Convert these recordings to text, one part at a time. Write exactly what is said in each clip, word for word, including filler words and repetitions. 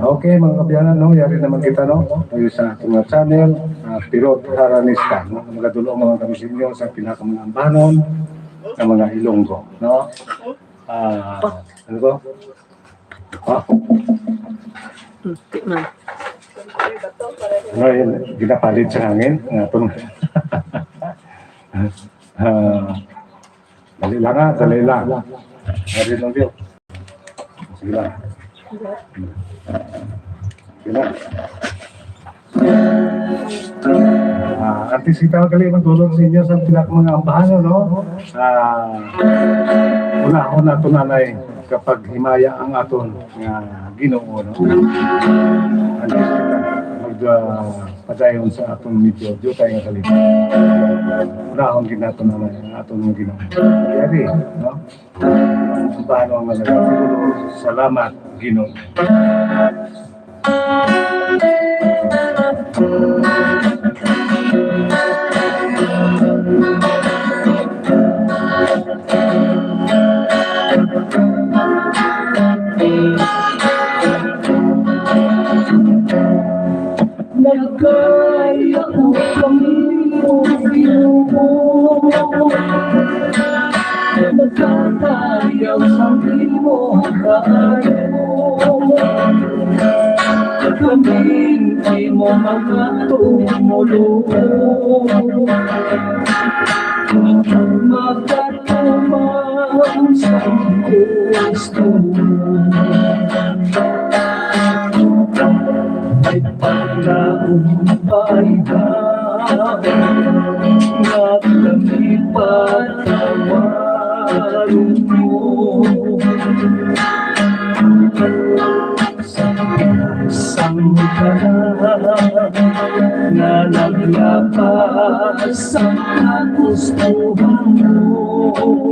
Okay, mga kaabyanan, no? Yari naman kita, no? Tayo sa ating mga channel, uh, Pirot Haranista, no? Magadulo ang mga kami sa inyo sa pinakamangambanon ng mga Ilonggo, no? Ah, ano ko? Ah, ano yun? Ginapalit sa hangin? Nga itong ah, dali lang, ha, dali lang. Dali lang, Dio. Sige lang. Sige lang. Ah, artista, gali magdulog sa inyo sa pila ka mga ambahan, no? Ah, una-una to, nanay, kapag himaya ang aton nga Ginoo, no? Artista, mag, ah, padayon sa aton medyo diutay nga kalibutan. Unahon gid naton ang, ang aton nga Ginoo. Yari, no? Ang paano ang nalagay? Salamat, Ginoo. Nagkaya ko kami mo, Ginoo. Nagkatayaw sa imo kaayo. Kami imo mga tumulong. Magkatuman sa gusto. May pagkaumpay ka nga kami patawaron mo. Sang kanan nga naglapas sa kagustuhan mo.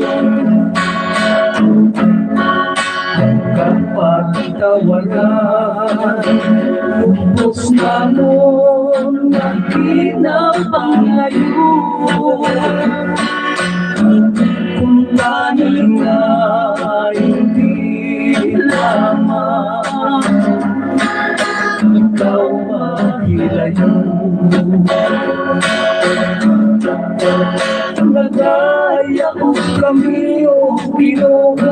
Kapagtawanan, lubos namon nga ginapangayo. Kung tani nga hindi lamang ikaw maghilayo. Nagaya kami, O Ginoo,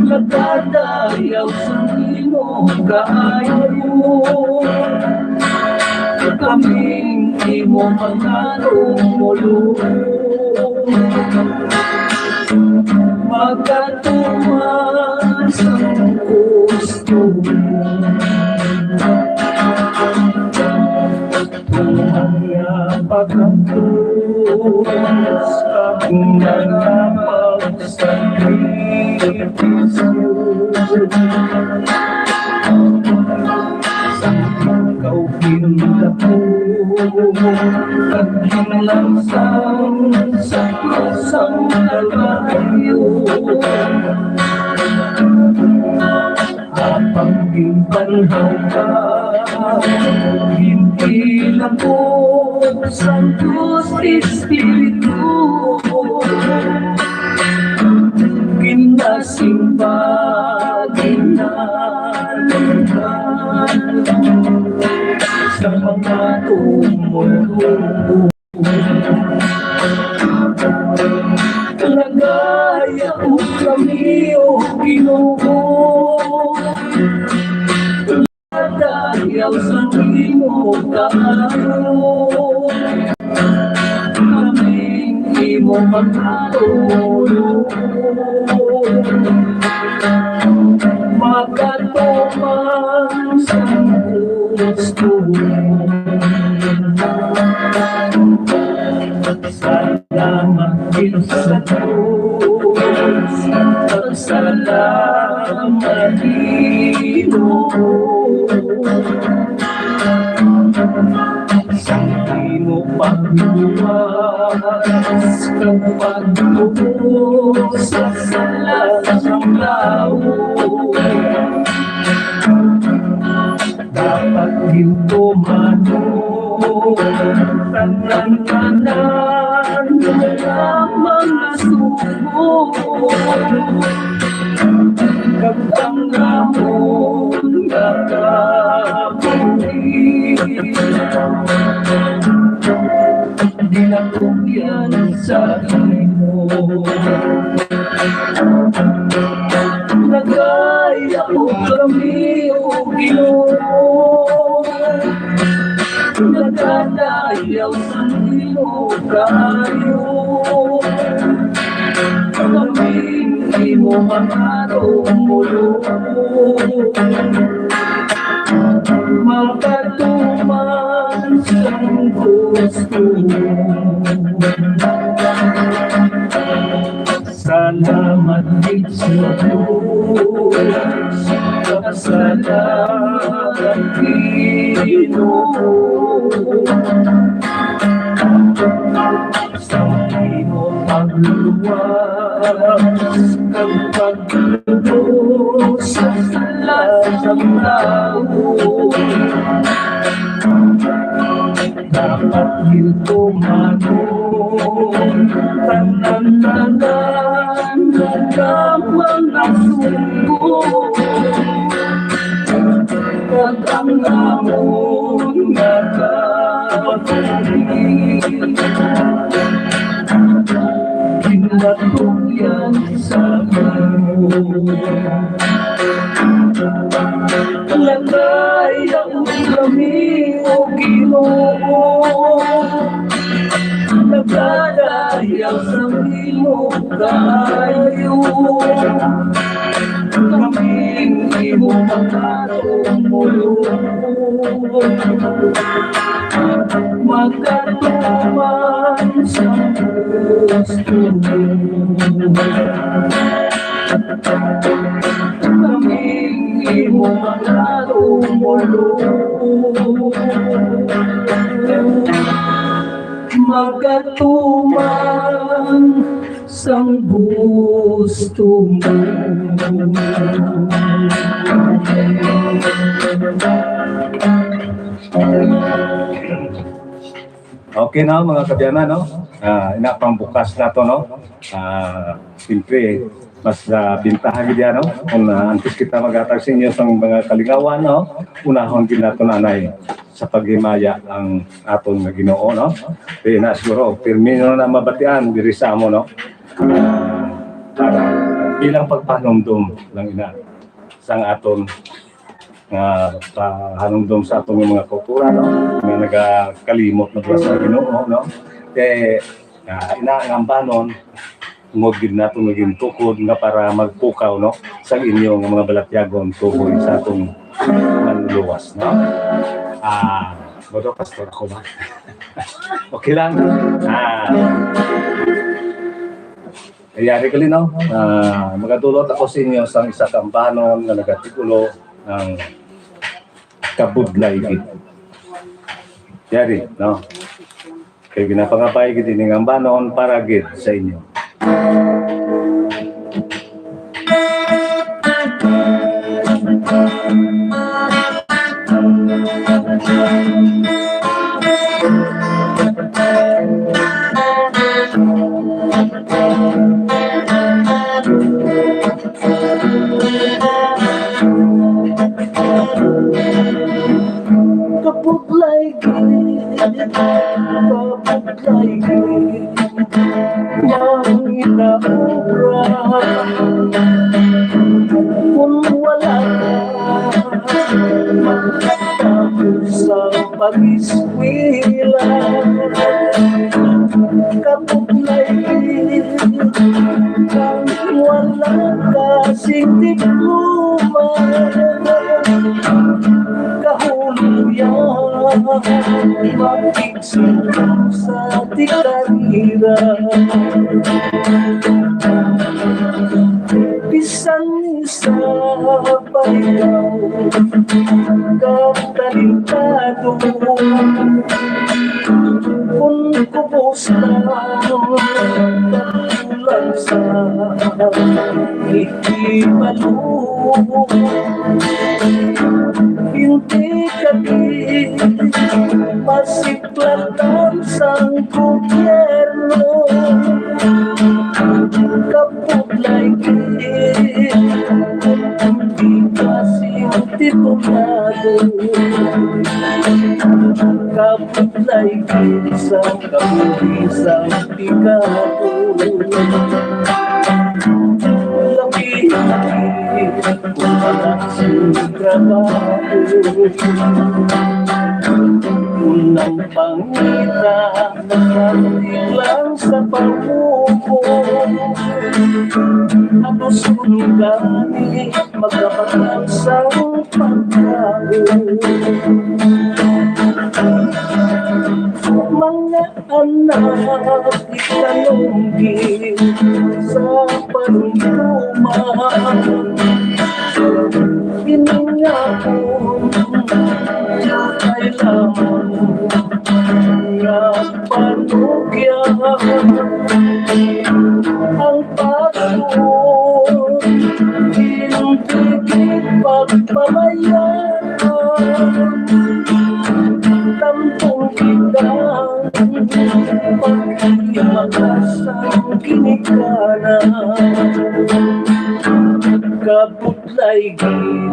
nagadayaw sa imo kaayo. Kaming imo mga tumulong, magkatuman sa gusto mo. Tuman nga pagkatuman sa mga sakripisyo. Sa ikaw ginlapo, kag ginlansang sa krus sang Kalbaryo. Apang ginbanhaw ka, ginpilangkop sang Dios Espiritu. Ginasimba, ginalanggan sa mga tumulong. Nagaya kami, O Ginoo. Dayaw sa imo kaayo, kaming imo magkatulog, magkatuman sa gusto. Salamat gid sa Dios, salamat Ginoo. Sa imo pagluwas kag pagtubos sa sala sang tawo. Dapat gintumano tanan-tanan nga mga sugo. Kag ang amon nga kabuhi, ginatugyan sa imo. Nagayap kami, O Ginoo, nagadayaw sa imo kaayo. Kami imo mga tumulong, makatuman sang gusto mo. Salamat gid sa Dios, salamat Ginoo. Sa imo pagluluwas kag paglubos sa sala sang tawo. Dapat gid tumanon tanan-tanan nga mga sugo. Kag ang amon nga kabuhi, ginatugyan sa imo. Nagayap kami, O Ginoo, nagadayaw sa imo kaayo. Kami imo mga tumulong, makatuman sa gusto mo. Kami imo mga tumulong, makatuman sang gusto mo. Okay na, mga kabyanan, no? Ah, ina pang bukas nato, no? Ah, siyempre, mas, ah, bintaha gid yan, no? Kung, ah, antes kita maghatag sa inyo sang mga kalingawan, no? Unahon gid nato, nanay, sa paghimaya ang aton nga Ginoo, no? Kaya na siguro, pirmi na na mabatian diri sa amo, no? Ah, para bilang pagpanumdom lang ina sang aton nga pahanumdom sa aton nga mga kautoran, no? Nga nagakalimot na ba sa Ginoo, no? Kay, ah, ina nga ambanon, tungod gid nato nga gintukod nga para magpukaw, no, sa inyo nga mga balatyagon tuhoy sa aton manluwas, no? Ah, modo, pastor ako ba? Okay lang. Ah, yari gali, no? Ah, magadulot ako sa inyo sang isa ka ambanon nga nagatitulo ang Kabudlay Gid. Yari, no? Kay ginapangabay gid ini nga ambanon para gid sa inyo. Kabudlay gid, kabudlay gid, ang inaobra. Kun wala ka, magtapos sa pag-eskwela. Kabudlay gid, kang wala ka sing diploma. Kahuluyan, makigsig sa ti karira. Bisan sa paligaw kag talentado, kun kubos lang, kulang sa ikibalo. Hindi kami masiklatan sang gobyerno. Budlay gid, di ka sing titulado. Kabudlay gid sa kabuhi sang pigado. Labi-labi kung wala sing trabaho. Unang pangita, nasandig lang sa pagbuko. Halos gani magkapatang sa pagkaon. Mga anak, itanong gid sa panumduman. Ini nga akon kailangan nga panugyan. Ang pagtuon, hindi gid pagpabayaan. Tambong kita, paghimagas ang ginikanan. Kabudlay gid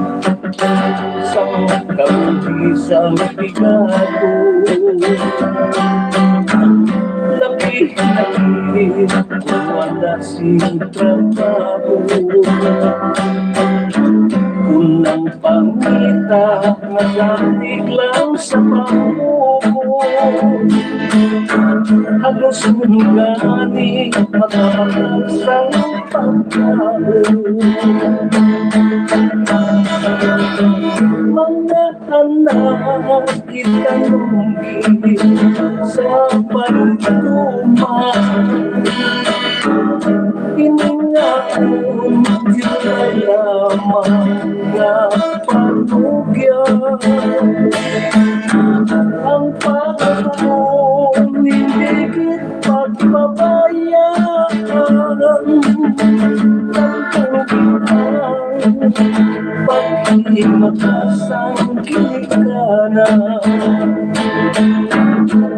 sang kabuhi sang pigado. Labi-labi kung wala sing trabaho. Unang pangita, nasandig lang sa pagbuko. Halos gani magkapatang sa pagkaon. Mga anak, itanong gid sa panumduman. Ini nga akon lamang nga panugyan. Ang pagtuon, hindi gid pagpabayaan. Ang tubig ang paghimagas ang ginikanan.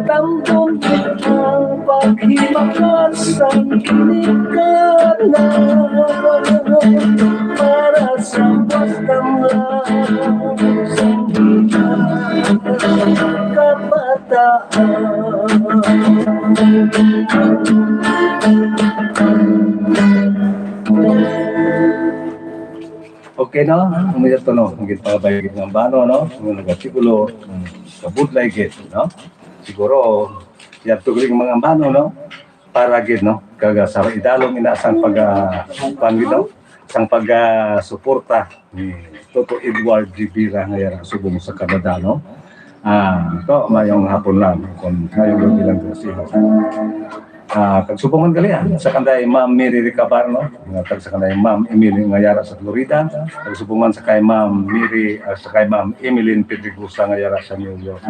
Tambong ang paghimagas ang ginikanan. Para sa pagkamlang sa mga kabataan. Okay, no? Ang mga to, no? Ang ginpabay gid nga ambano, no? Ang nagasiulo, mm, kabudlay gid, no? Siguro, yan to gid ang mga ambano, no? Para gid, no? Kag sa idalom ina sang pag, ah, kuwan gid, no? Sang pag, ah, suporta ni Toto Edward Rivera nga yara subong sa Canada, no? Ah, to, mayong hapon lang, kung mayong gabi lang, grasya. Ah, kag subong man gali, ah, sa kanday Ma'am Mary Recabar, no? Nga tag sa kanday Ma'am Emily nga yara sa Florida. Kag subong man sa kay Ma'am Mary, ah, sa kay Ma'am Emeline Pedregosa nga yara sa New York.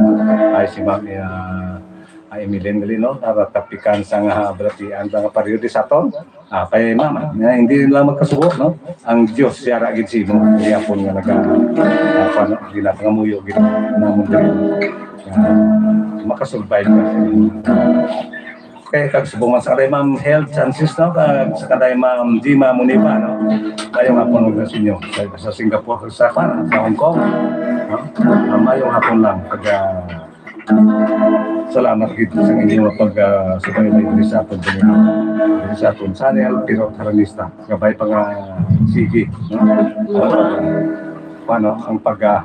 Ay, si Ma'am, ah, ah, Emeline gali, no? Naratapikan sa nga balatian sa nga periodista aton. Ah, kay Ma'am, ah, nga hindi lang magkasubo, no? Ang Dios yara gid simo, gihapon nga naga-, ah, kuwan, no? Ginapangamuyo gid namon diri. Ah, makasurvive ka. Okay, kag subong man sa kanday Ma'am Health Chances, no? Kag sa kanday Ma'am Dima Muniba, no? Mayong hapon sa inyo. Sa, sa Singapore, sa, sa Hong Kong, no? Ah, mayong hapon lang. Kag, ah, salamat gid sa inyo nga pag, ah, subaybay diri sa aton, diri sa aton channel, Pirot Haranista. Kabay pa nga, sige, no? Paano ang pag, ah,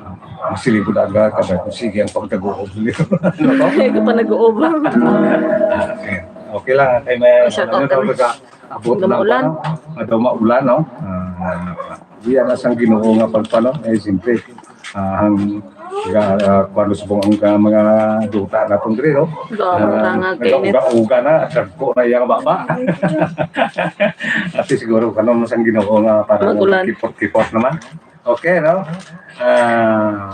masilibod aga, kabay pa, sige ang pagkaguob. Ano to? Ikaw pa nag-uob. Okay lang, kay may, Shout out ano, kami. Abot Daw lang maulan. Ano? Nga daw maulan, no? Ah, diyan na sang Ginoo nga pagpano, eh, siyempre, ah, ang, ga-, ah, kuwan, subong ang, ah, mga duta naton diri, no? Daw Ah, maulan nga nagauga-uga na, at dagko na iyang baba. At least siguro, kanon sang Ginoo nga para Mag-ulan. Kipot-kipot naman. Okay, no? Ah,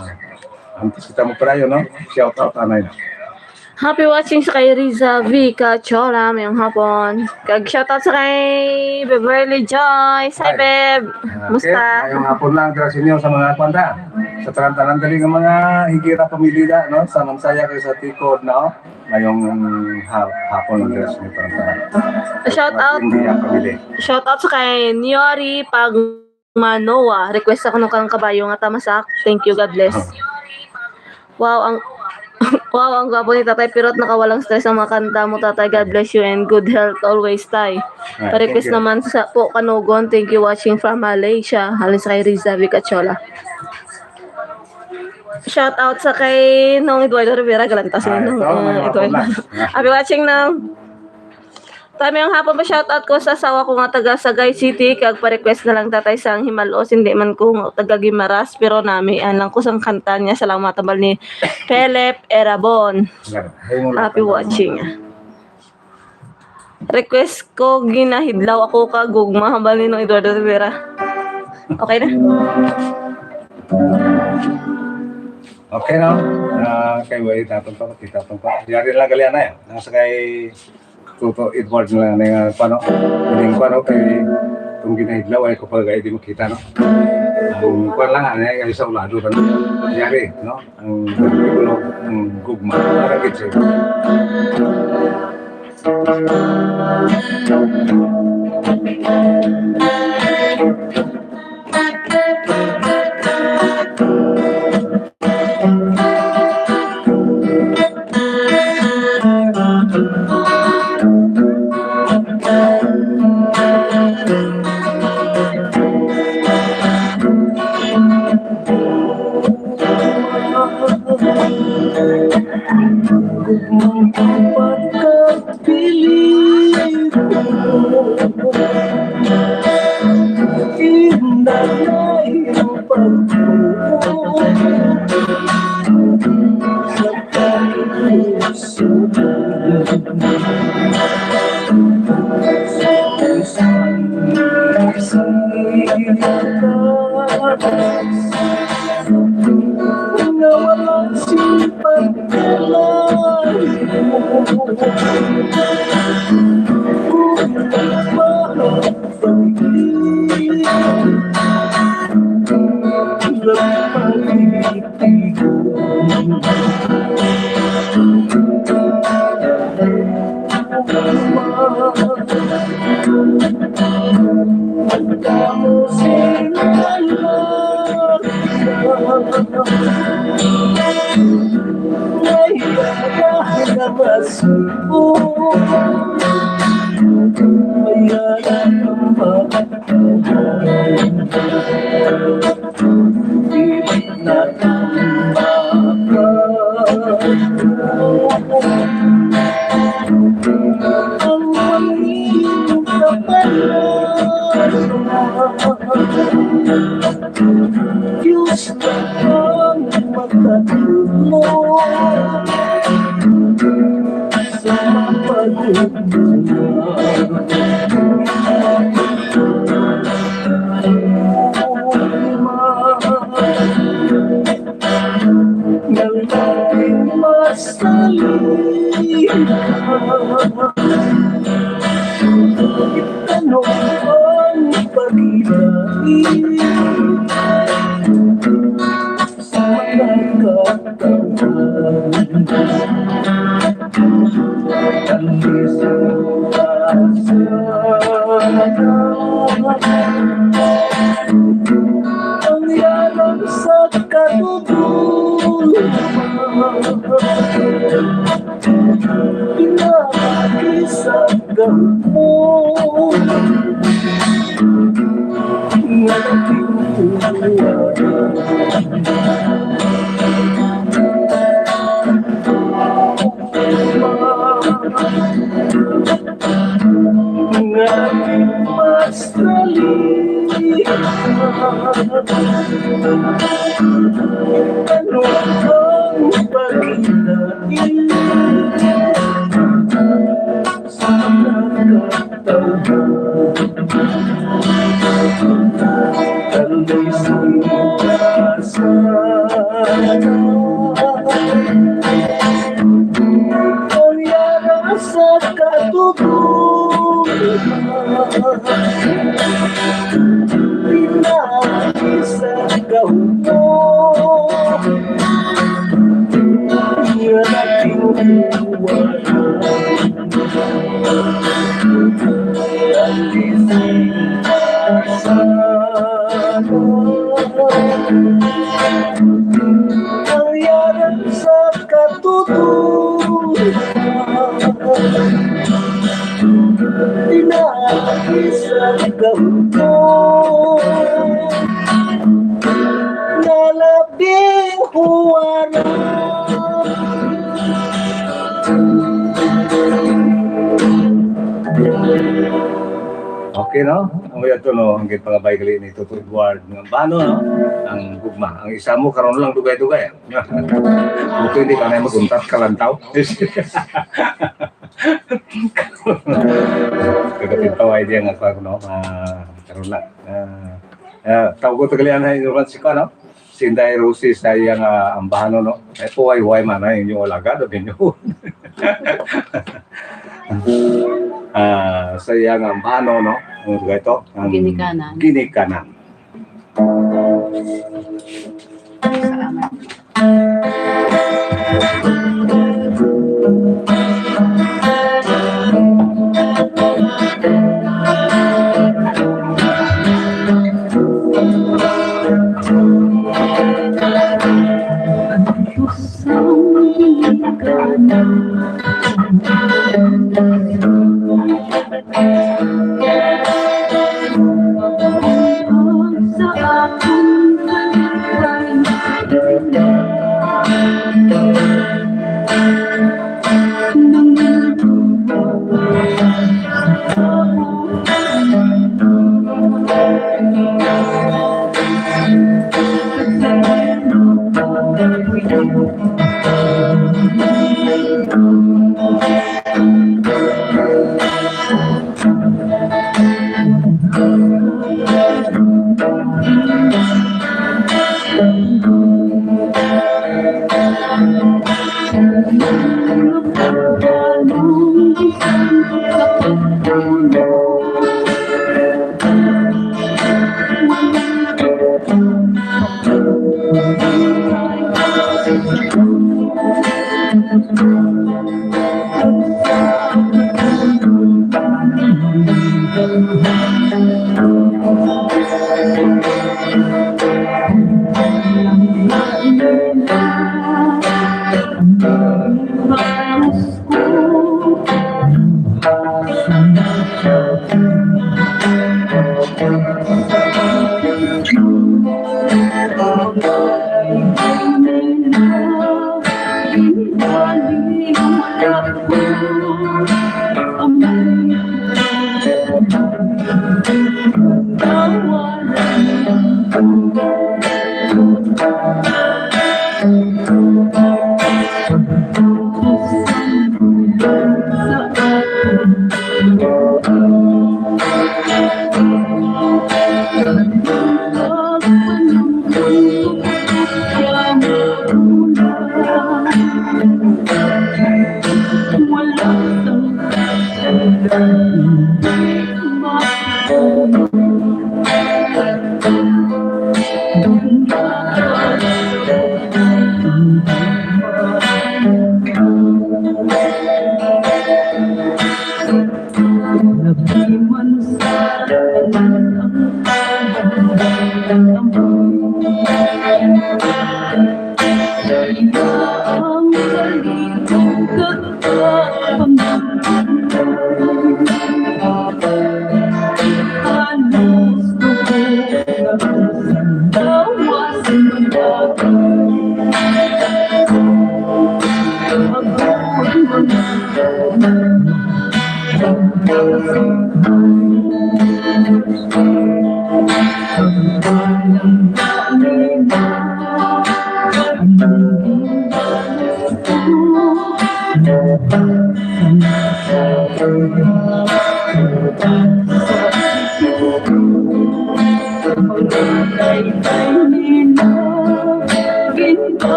antes kita mo padayon, no? Shout out, anay. Happy watching sa kay Riza V Cachola, mayong hapon. Kag shoutout sa kay Beverly Joyce. Hi, Hi. Beb. Ah, Musta? Okay. Mayong hapon lang dira sa inyo sa mga kwanta. Sa tanan-tanan dali nga mga Higuera pamilya, no? Sa Mansaya kag sa Ticod, no? Ngayong ha-, hapon, ang dress ni tanan-tanan. Shout out. Hindi ang pamilya. Shout out sa kay Niori Pagmanoa. Request ako ng kang kabayo nga tamasak. Thank you, God bless. Wow, ang wow, ang gwapo ni Tatay, pero nakawalang stress ang mga kanta mo, Tatay. God bless you and good health always, Tay. Ah, Pa-request thank you. Naman sa po Kanugon. Thank you, watching from Malaysia. Halin sa kay Riza Vicachola. Shout out sa kay Nong Eduardo Rivera, galantas ni Ah, Nong, ito, uh, may mga Eduardo. Pula. I'll be watching, Nong. Tayo ang hapon pa, shout out ko sa asawa ko nga taga Sagay City, kag pa-request na lang, Tatay, sang Himalos, hindi man ko taga Guimaras, pero nami, an lang ko sang kanta niya, salamat, tambal ni Philip Erabon. Yan. Hay mo lang. Happy watching. Request ko, ginahidlaw ako ka gugma, hambal ni Nong Eduardo Rivera. Okay na? Okay na. Ah, kay wait natin pa, kita pa pa. Yari lang gali na eh. Nasa kay Toto Edward lang na nga, paano? Pwedeng paano kay itong ginahidlaw ay kapag ay di makita, no? Ang kwan lang, ano, ay sa ulado, ano? Yari, no? Ang, ang gugma, para gid sa Diyos na ang makatulong sa mapagulong. Nalaging masaling. Ano ang pagkita? Sa mga katawan, ang isang asa. Ang yalang sa katutulungan. Pinakisagaw mo. Nga naging buwan. Nga naging mas dali. Ano ang pagkita? Sa nakatawhan, kalay sa iyong kasalanan. Ang yara sa katutuhan, pinakisagaw mo. Ikaw ko nalabing huwara. Okay, no? Ang mga to, no? Ang gipangabay gali ni Toto Edward nga bano, no? Ang gugma. Ang isa mo, karon lang dugay-dugay. Buto hindi ka na mag-untat ka lang tao. Kagapit pa, why di ang ako, no? Ah, karon lang. Ah, ah, tawag ko tagalian na inuran si ko, no? Si Inday Rosie sa iyang, ah, ambahano, no? Ay, puway-way man na inyong alagad, o ninyo. Ah, sa iyang ambahano, no? Ang ito, ang Ginikanan. Ginikanan. Salamat.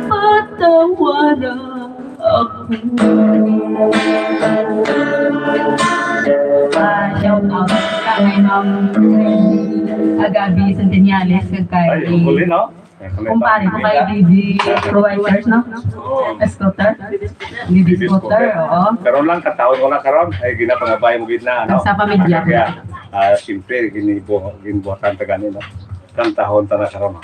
Patawara ako. Ah, shout out sa kay Ma'am Agabi Centenales, kag kay Ay, hopefully, no? Kumpare ko kay B B Providers, no? Scooter. B B Scooter, oo. Karon lang, katawon ko lang karon. Ay, ginapangabay mo gid na, ano? Sa pamilya. Kaya, ah, siyempre, ginibo-, ginibuhatan ta gani, no? Kantahon ta na karon.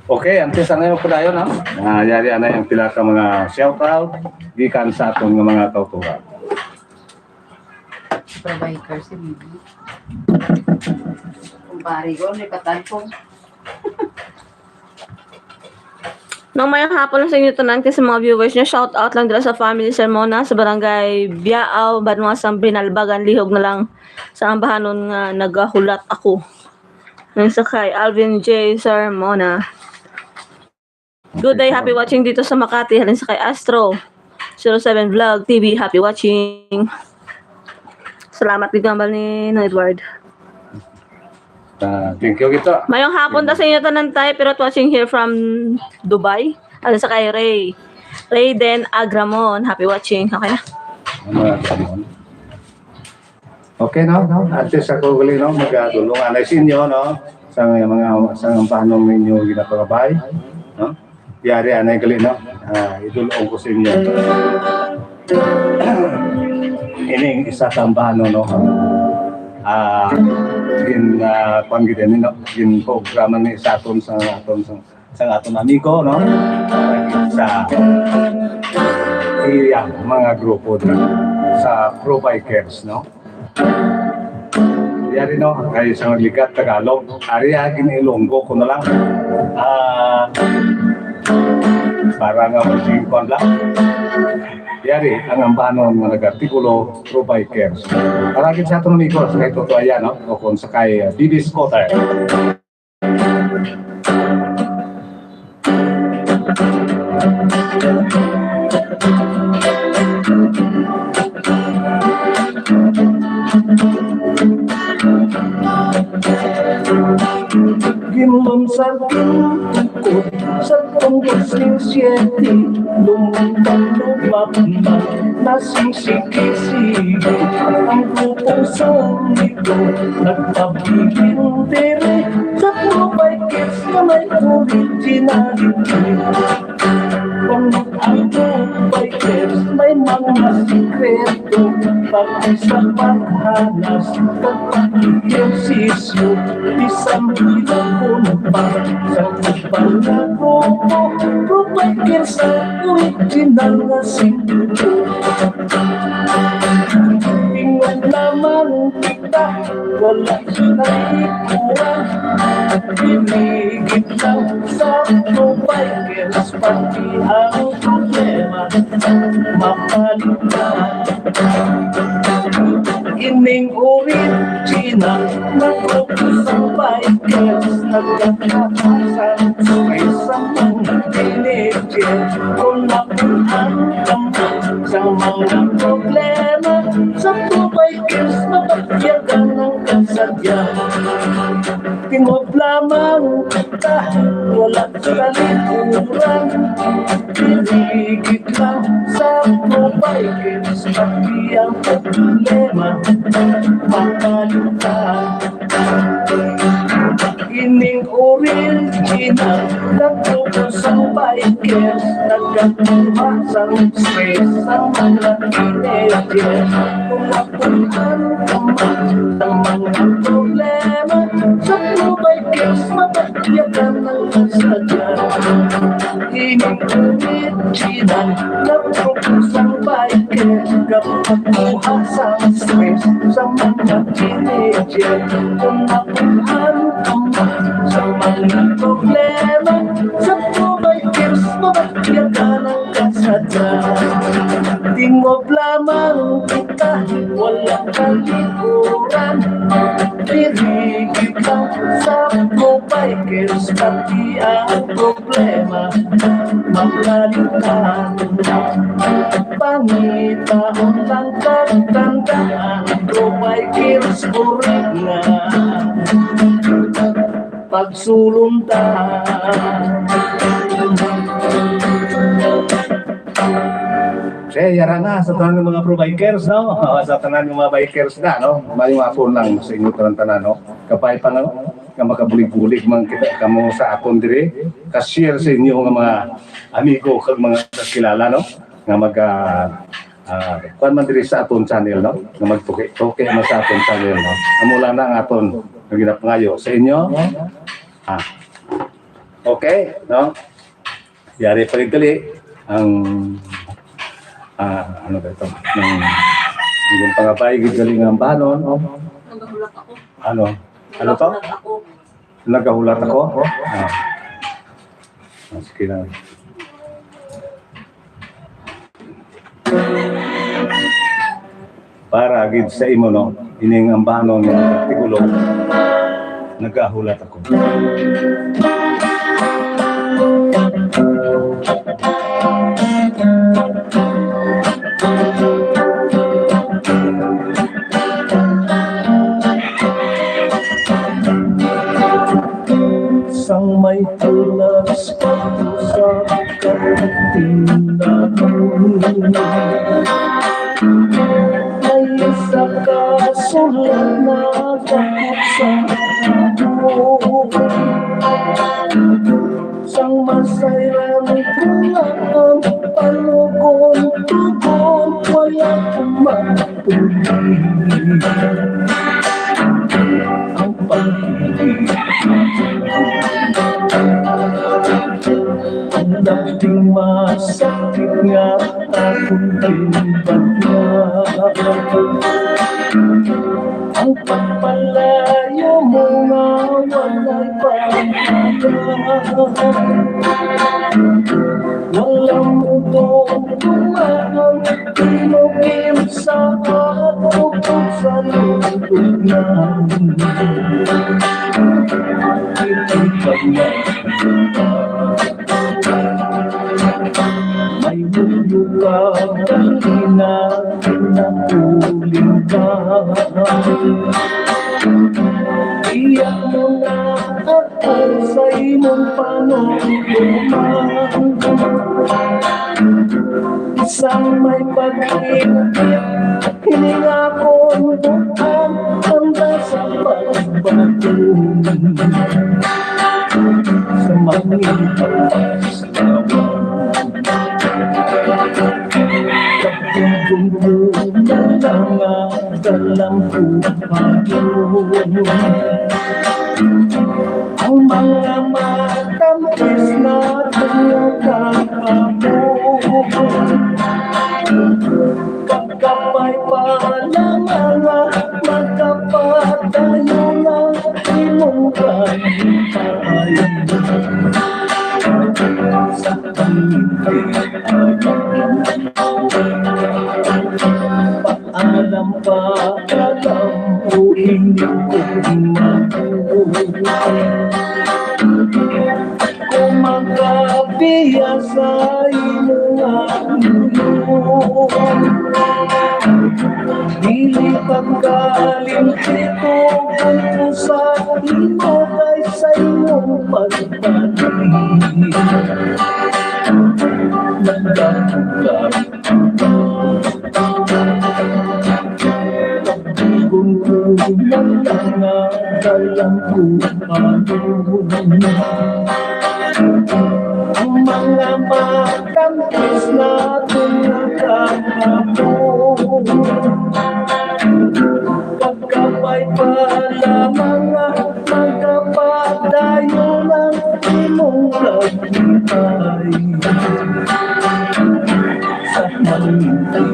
Okay, antes na yung padayon, ha? Ah, yari na yung pila ka mga shout out gikan sa aton nga mga kauturan. Provider si Bibi. Kumpare ko, may patalpong. Nang mayang hapon lang sa inyo tanan, kay sa mga viewers niyo, shout out lang dira sa family Sermona sa barangay Biao, Banwa, San Binalbagan, lihog na lang sa ambahanon nga nagahulat ako. Nang sa kay Alvin J Sermona. Good day, happy watching dito sa Makati. Halin sa kay Astro zero seven Vlog T V, happy watching. Salamat gid, kambal ni Nong Edward. Ah, thank you, kita. Mayong hapon ta sa inyo tanan, tay, pero watching here from Dubai. Halin sa kay Ray. Rayden Agramon, happy watching. Okay na. Ano na, Agramon? Okay, no? At least ako gali, no? Magadulong anay sa inyo, no? Sa mga, sa ambahanon ninyo ginapangabay, no? Yari anay gali, no? Ah, idulong ko sa inyo. Ining isa ka ambahanon, no? Ah, gin, ah, kuwan gid ini, no? Gin programa ni sa aton, sa aton, sa, sa aton amigo, no? Sa iya mga grupo dira sa Pro Bikers, no? Yari, no, kay sa ligat Tagalog, ari, ah, gin-Ilonggo ko na lang. Ah, para nga masingkon lang. Yari, ang ambahanon nga nag-artikulo, Pro Bikers. Para gid sa aton amigo, sa kay Toto Ayan, no? O kung sa kay, ah, B B Scooter. Ginlunsad king tukod sa tong dos mil siyete, lumutang lumapman na sing sige-sige ang grupong sonido nagpabilin diri sa Pro Bikers nga may originality. Kung ang Pro Bikers may mga sikreto, pati sa paghanas kag pag-ehersisyo, bisan bilabon pa sa iban nga grupo, Pro Bikers ang original nga simbolo. Tingog lamang kita, wala sa talikuran. Pinigit lang sa Pro Bikers, pati ang problema mapalutan. Ining original na grupo sa bikers, nagkakasang sa isang mga teenager. Kung napunan ka man sa mga problema, sa Pro Bikers, mapagyakan ang kasadya. Tingog lamang kita, wala sa talikuran. Pinigit lang sa Pro Bikers, pati ang problema mapalutan. Ining original na grupo sa bikers, nagkakuha sang stress ang mga teenager. Kung napunan ka man ang mga problema, sa Pro Bikers mapagyakan ang kasadya. Ining original na grupo sa bikers, nagkakuha sang stress sa mga teenager. Kung napunan ka man sa mga problema, sa Pro Bikers mapagyakan ang kasadya. Tingog lamang kita, wala talikuran. Diri kita sa Pro Bikers, pati ang problema mapalutan. Pangitaon lang kag tandaan, Pro Bikers, kurig na pagsulong ta. Okay, yara na sa tanan nga mga Pro Bikers, no? Sa tanan nga mga bikers na, no? Mayong hapon lang sa inyo tanan-tanan, no? Kapay pa, no? nga makabulig-bulig man kita kamo sa aton diri, ka-share sa inyo nga mga amigo kag mga kakilala, no? Nga mag, ah, ah, kuwan man diri sa aton channel, no? Nga magtuki-tuki man sa aton channel, no? Amo lang na ang aton nga ginapangayo sa inyo. Ah. Okay, no? Yari pa gid gali ang, ah, ano ba ito? Ang, ang pangabay gid gali nga ambahanon. Nagahulat ako. Ano? Ano to? Nagahulat ako. Nagahulat ako? Ah. Ah, sige lang. Para gid sa imo, no, ining ambahanon nga nagtigulo, nagahulat ako. Sang may tulas pa sa katindahan, may isa ka sulat na takot sa ako. Sang masayran ko lang ang panugon-tugon, wala ko mauli ang pag-ibig. Ang dating masakit nga akong ginbatiya. Ang pagpalayo mo nga walay pagkita. Wala mo to tumahan, tinukim sa ato sa lubog na. Ikaw na. May mundo ka, dali na nakuling ka. Iya mo na ako sa imong panungkuman. Isang may pag-ibig, hiling akong buang, handa sa pagbago. Sa mangin kapas, Pagtulog mo na lang ang dalang buhaton. Ang mga matamis na tinatapon. Pagkapay pa lamang, magkapatayo na imong kalipay. Sa Alam pa, alam ko, hindi ko makuha. Kung makapiya sa imo nga luyo, dili pagkalimti ko kung sa imo kay sa imong pagpatid. Nagdako ka. Kung kulang na dalang ko ang mga matamis na tinatapon. Pagkapay pa lamang, magkapadayon ang imong kalipay. Sa malimti,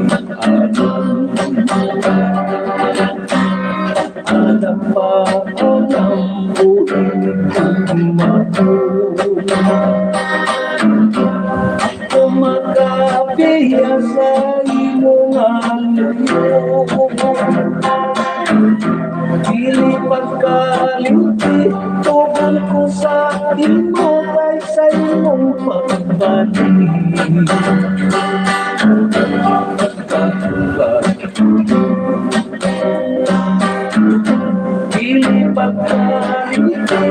alam pa, alam ko, hindi ko makuha. Ako makapiya sa imo nga luyo. Dili pagkalimti, tugon ko sa imo kay sa imong pagbalik. Dili pagkalimti,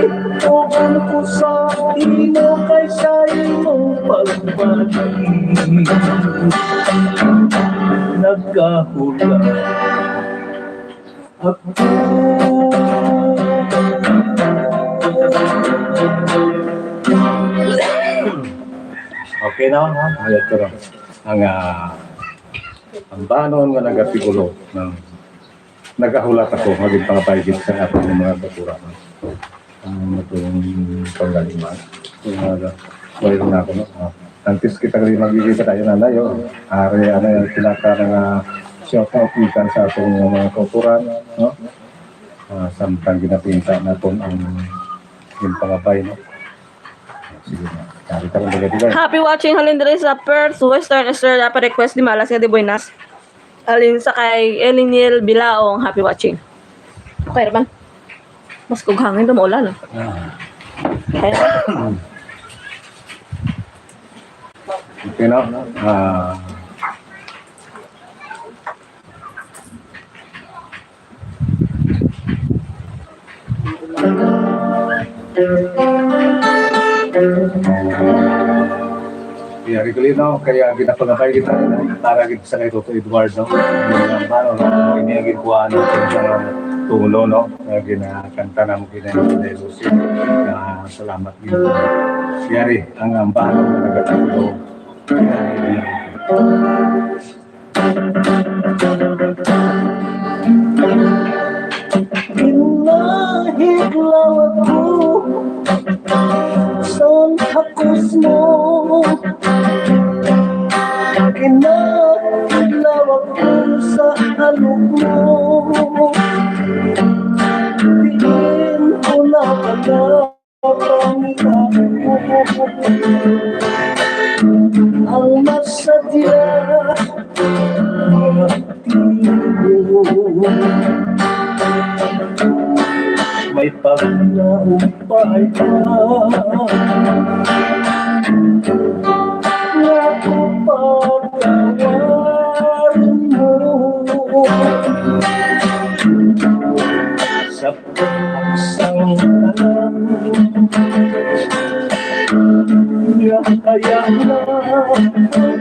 tugon ko sa imo kay sa imong pagbalik. Nagkahula ako. Okay na, ha? Ayat ko na. Ang, ah, ang banon nga nagapigulo ng nagahulat ako, maging pangapaigit sa ating mga batura. Ang atong panggalima. Kaya, mayroon na ako, no? Ah, antes kita rin magiging tayo na layo. Ari, ano yung pinaka nga shout out ikan sa atong mga kauturan, no? Ah, samtang ginapinta naton ang yung pangabay, no? Sige na. Dari ka rin bagay, di ba? Happy watching, halin diri sa Perth, Western Australia. Pa-request ni Malas nga di buenas. Alin sa kay Eliniel Bilaong, happy watching. Okay ra man. Mas kughangin to maulan, ah. Ah. Okay. Okay na. Ah. Iya, Ricolino, kaya ginapangabay kita para gid sa kay Toto Eduardo. Ang baro, no? Ini ang ginkuhaan natin sa tulo, no? Nga ginakanta namin, ginagawa ni Lucy. Ah, salamat gid. Yari, ang, ang baro nga nagatulo. Ginahidlaw ako sang hakos mo. Ginahidlaw ako sa halok mo. Diin ko na pala ang masadya. May paglaom pa ikaw nga kung patawarin mo. Sa Sang tanan nga kaya na ang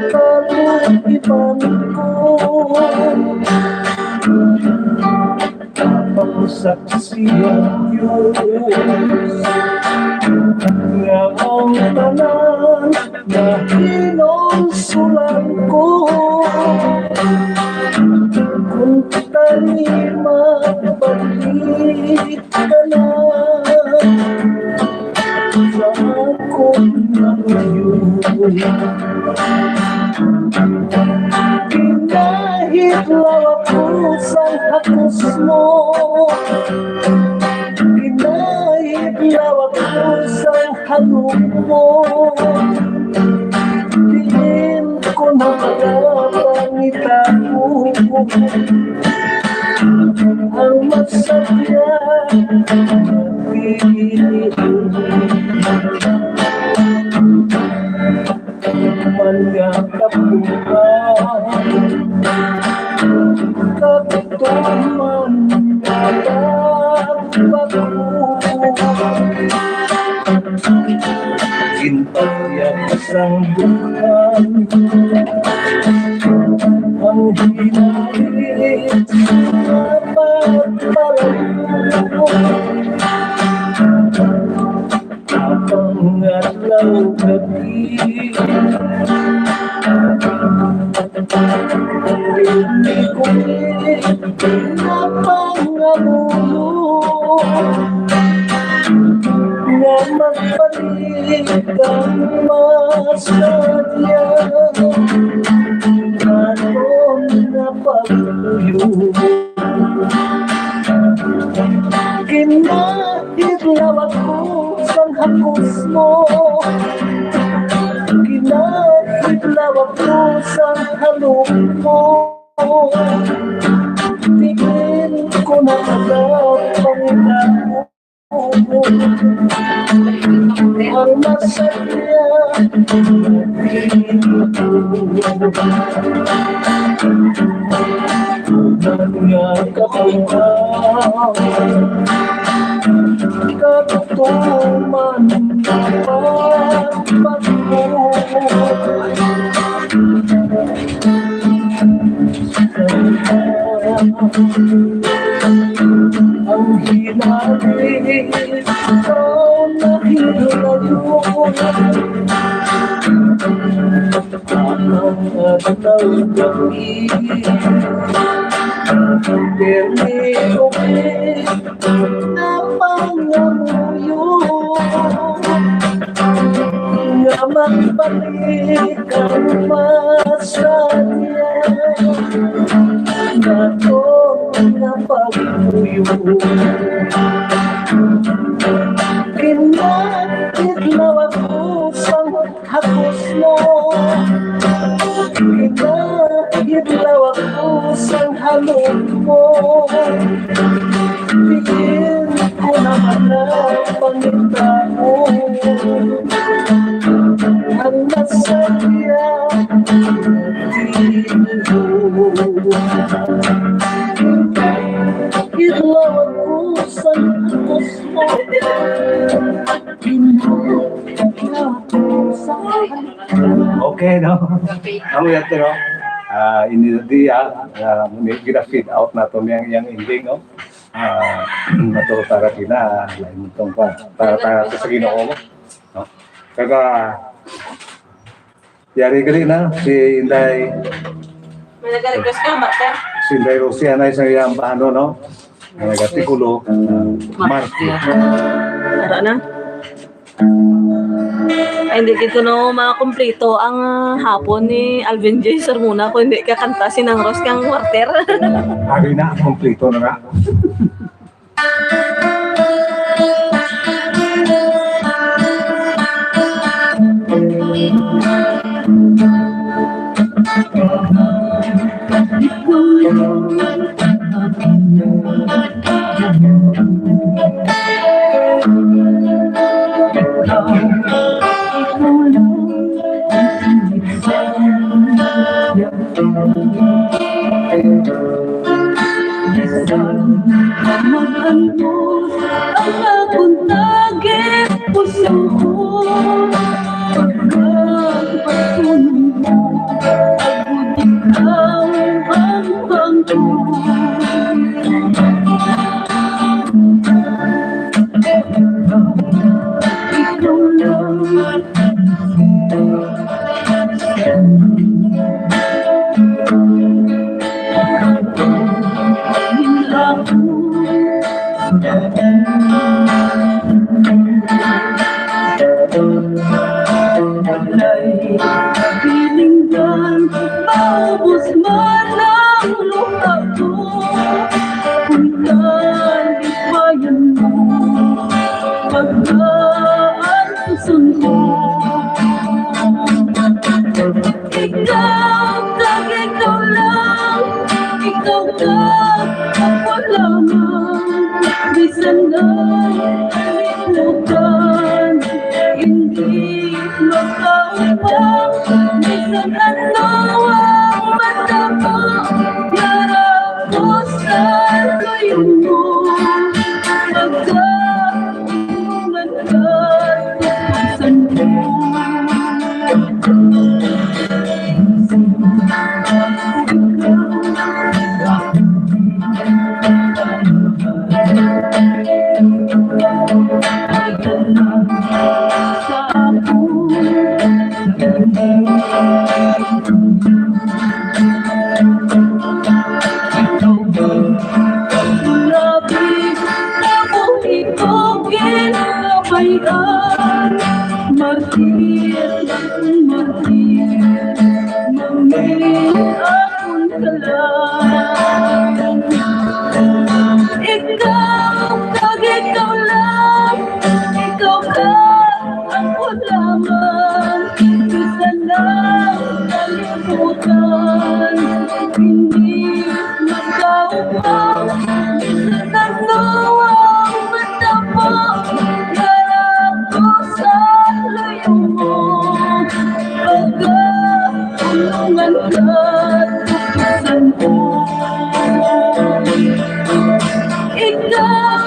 kalugiban ko. Ang saksi ang Diyos nga ang tanan nga hinulsulan ko. Kung tani magbalik ka na sa akon mga luyo. Ginahidlaw ako sang hakos mo. Ginahidlaw ako sang halong mo. Diin ko na pala pangitago ang masadya. Man nga kapuha, katuman nga pagbago. Ginpatyag sang dughan ang hinalit nga pagpalayo. Ang adlaw gabi, hindi ko pinapangamuyo nga magbalik ang masadya. Aron nga pagluyo. Ginahidlaw ako sang hakos mo. Ginahidlaw ako sang halong mo. Diin ko na pala pangitago ang masadya. Nga kapuha, katuman nga pagbago. Ang hinalit sa Napangamuyo nga magbalik ang masaya nato nga pagpuyo. Kinakit law ako sang hagos mo. Kinakit law ako sang halong mo. Diin ko naman ang pangita mo. Ang masaya, di mo. Kinakit law ako sang hagos mo. Kinakit law ako sang halong Okay, no? Ang yun, no? Ah, ini na di, ah, ah, may gina-fade out naton yang, yang ending, no? Ah, maturo tara kina, ah, lain mo tong pa. Tara, tara, sa Ginoo, no? Kaga, yari gali na, si Inday, May nag-request ka, Martin? Si Inday Rosie, anay sa iyang paano, no? Ang nag-artikulo, ah, Martin. Tara na. Ay, hindi gid kuno makumpleto ang, ah, hapon ni Alvin J Sermona kung hindi ka kanta si Nang Rose kang Martyr. Abi na, kumpleto na nga. Bisan mag-antos ang akon tagit puso ko, pagkapagpunan mo, agud ikaw ang bangko. Ikaw lang. Walay kabilinggan, maubos man ang luha ko. Kung kalipayan mo, pagkaantuson ko. Ikaw kag ikaw lang, ikaw kag ako lamang. Bisan ang kalibutan, hindi makaupang. Bisan ano ang matabo, yara ko sa luyo mo. Pagkaulungan ka sa Martir, martir, mami, akon kalag. Ikaw kag ikaw lang, ikaw kag ako lamang. Bisan ang kalibutan, hindi makaupang. Bisan ano ang matabo, yara ko sa luyo mo. Pagkaulungan ka, tutusan ko. Ikaw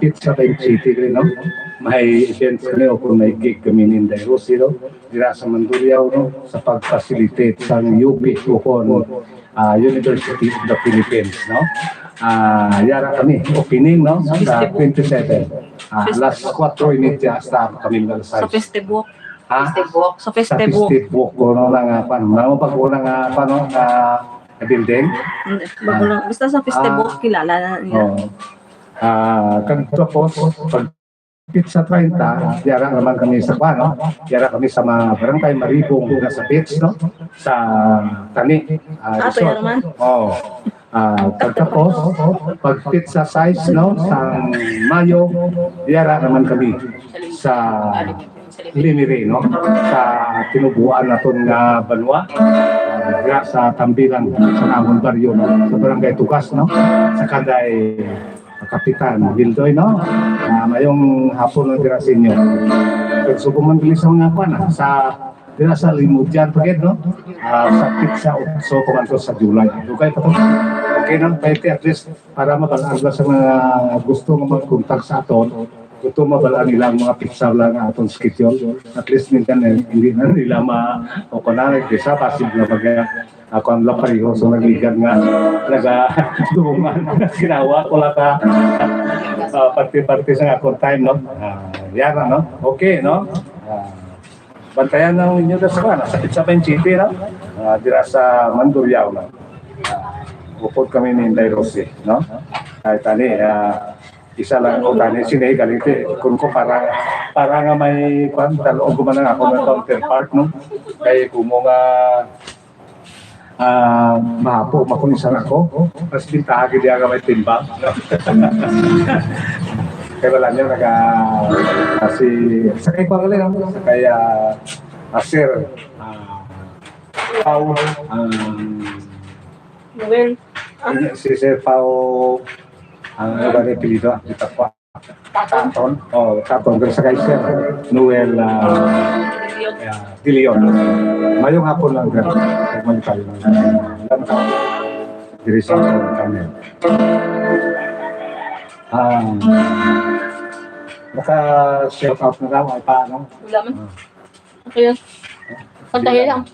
petsa twenty-seven, no? May events kami o kung may gig kami ni Inday Rosie, no? Dira sa Mandurriao, no? Sa pag-facilitate sang U P o kung, ah, University of the Philippines, no? Ah, yara kami, opening, no? Sa Festival. Twenty-seven. Ah, Festival. Alas kwatro y media hasta kami alas sais. Sa Festival. Ha? Festival. Sa Sa Festival. Festival, kuno na nga, kuan, namo pag una nga, kuan, no, nga, nga building. Hindi, bago Ah. lang. Basta sa Festival, Ah. kilala na niya. Oo. Ah, kag tapos, pag petsa treinta, yara naman kami sa, kuan, no? Yara kami sa mga barangay Maribong na sa beach, no? Sa Tani, ah, Ah, Resort. Naman? Oo. Ah, pagtapos, pag petsa sais, no, sa Mayo, yara naman kami sa Lemery, no, sa tinubuan naton nga banwa, ah, diha sa Tambilan, sa amon baryo, no, sa Barangay Tugas, no, sa Kanday Kapitan Bildoy, no. Ah, mayong hapon, no, dira sa inyo. Kag subong man gali sa mga kuan, ah, sa Dira sa Limudyan pa gid, no? Ah, sa petsa otso pa man to sa July. Okay pa to? Okay, no? Kay at least para mabal-an ba sa mga gusto nga mag-contact sa aton, gusto mabal-an nila ang mga petsa lang nga aton schedule. At least minsan, eh, hindi na nila ma-, o kung na, kaysa pasig na mag-, ako ang lapayo, so nagligan nga naga-, dungan, ginawa ko lang ka, ah, parte-parte sa akong time, no? Ah, yan, no? Okay, no? Ah, Bantayan lang ninyo da sa kuan, sa Pizza Vine City, no? Ah, dira sa Mandurriao, no? Ah, upod kami ni Inday Rosie, no? Ay, tani, ah, isa lang ko tani, sini, galing ti, kun ko para, para nga may kuan, talog ko man ang ako nga counterpart, no? Kay kumo nga, ah, mahapo, makulisan ako. Mas bintaha gid nga may timbang. Kay wala niya naga, ah, si, sa kay Pangalanan, sa kay, ah, ah, Sir, ah, Pao, ah, Noel. Si Sir Pao, ang ano ba ni apelyido? Kita ko. Taton. Oh, Taton. Pero sa kay Sir Noel, ah, ah, De Leon. Mayong hapon lang, sir. Kag may tayo lang. Diri sa aton kami. Ah, naka-shout out na daw, ay pa, ano? Wala man. Ah. Okay. Kantahin lang.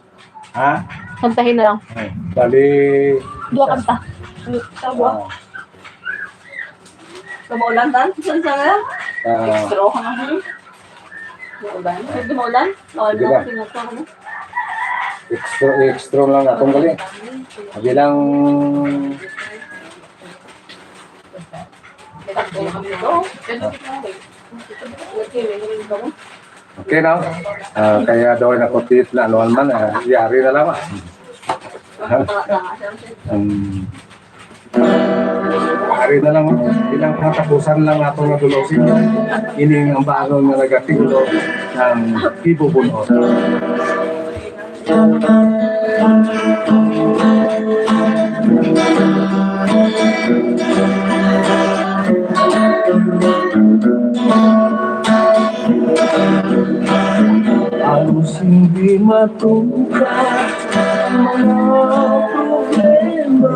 Ha? Kantahin na lang. Oh, bali, Dua isa. Kanta. Sa buwan. Ah. Sa maulan, tan? Saan sa nga? Ah. Extra ko na, hmm? Maulan? Pwede maulan? Maulan Di ba? Lang, pinagkuha ko na. Extra, extra lang atong gali. Bilang Okay, now. Ah, kaya daw na ko tit na ano man, ah, yari na lang, ah. Um, yari na lang, ah. Ilang katapusan lang nato nga dulosin. Ining ang baano nga nagatinglo ng ibubunot. Halos hindi matuka ang mga problema.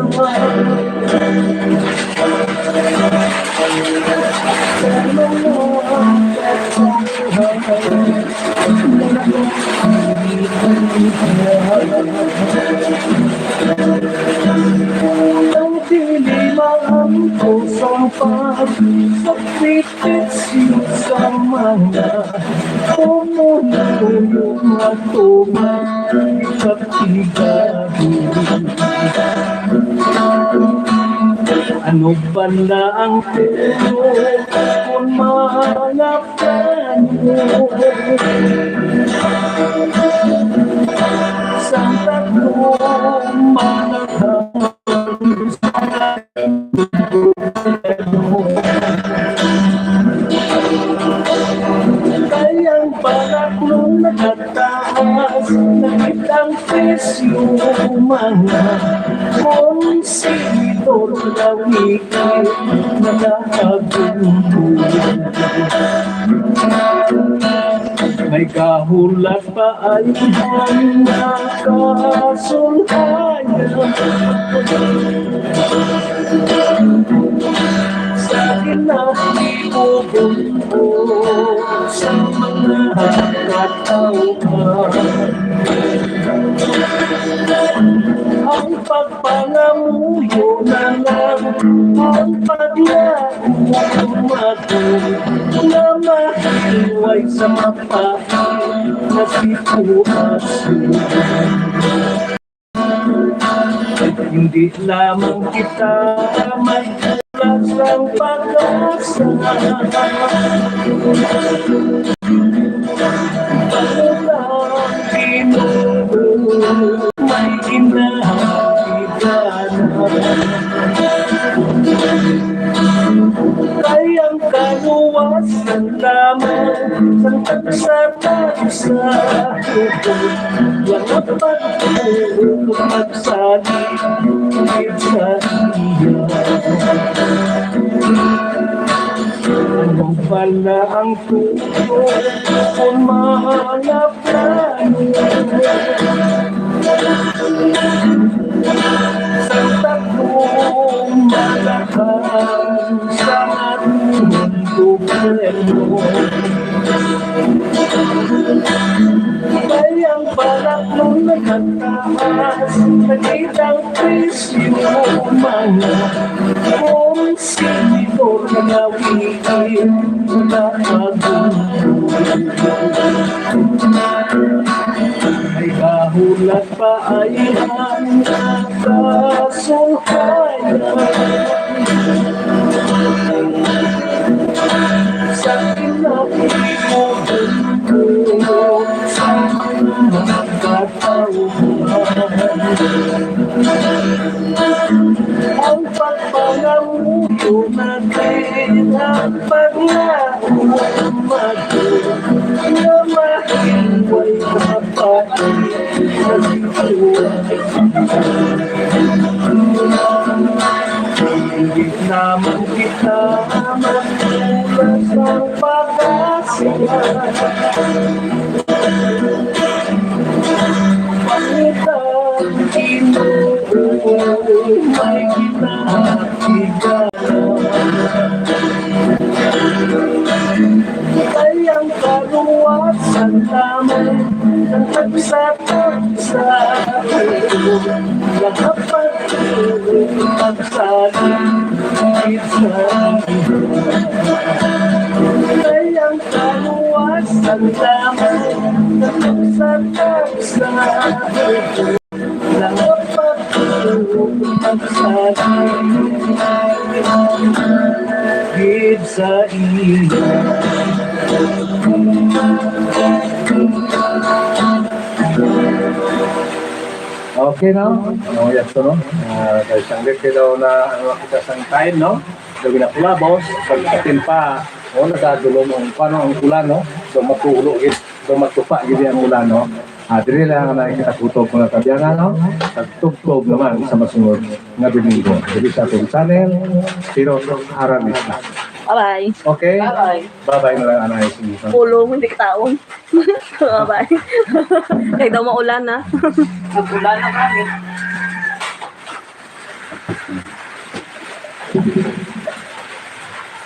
Ang dilim ang kusang pagsakripisyo sa mga pumuluyo nga tuman sa pigado. Ano ba na ang tuyo kung mga Kayang balak nung nagtaas, nakitang presyo mga konsitor lawig. May kahulat pa ay ang nakasulhayan. Sa kinahibugon ko sa mga katawhan. Ang pagpangamuyo na lang ang paglaom nga mahiway sa mapait nga sitwasyon. Hindi lamang kita magmula sa pag-asa. Ang Ginoo may ginahigala. Kay ang kaluwasan lamang sang tagsa-tagsa, nga dapat magsalig sa iya. Ano bala ang tuon kon mahanap Sa takong malakang sa aton gobyerno. Kay ang balak nun nagkataas, nagkitang presyo mga konsumidor nga nawi Ay kahulat pa ay ang kasulhayan. Sa kinabuhi ko, sa mga katawhan. Ang pagpangamuyo natin ang paglaom natin nga mahiway kapatid sa sitwasyon. Hindi naman kita magmula sa pag-asa. Pangitang Ginoo, may ginahigala. Kay ang kaluwasan lamang ng tagsa-tagsa. Nakapatigil ang saligid sa Kay ang kaluwasan lamang ng tagsa-tagsa. Nakapatigil ang saligid sa iya. Okay, no? Ano, yes, no? Ah, kay sanglit kayo na, ano, kita sang time, no? So, ginapulabos, pagkatin pa, o, nasa dulom ang, paano ang ulan, no? So, matulo, gid, so, matupa, gid ang ulan, no? Ah, diri lang na kita kutob, mga kaabyanan, no? Tagtubtob naman sa masunod nga Domingo. Diri sa atong channel, pero harang na. Bye-bye. Okay? Bye-bye. Bye-bye na lang, anay. Sige. Pulong, hindi taon. Bye-bye. Kay daw maulan na. Nag-ulan na kami.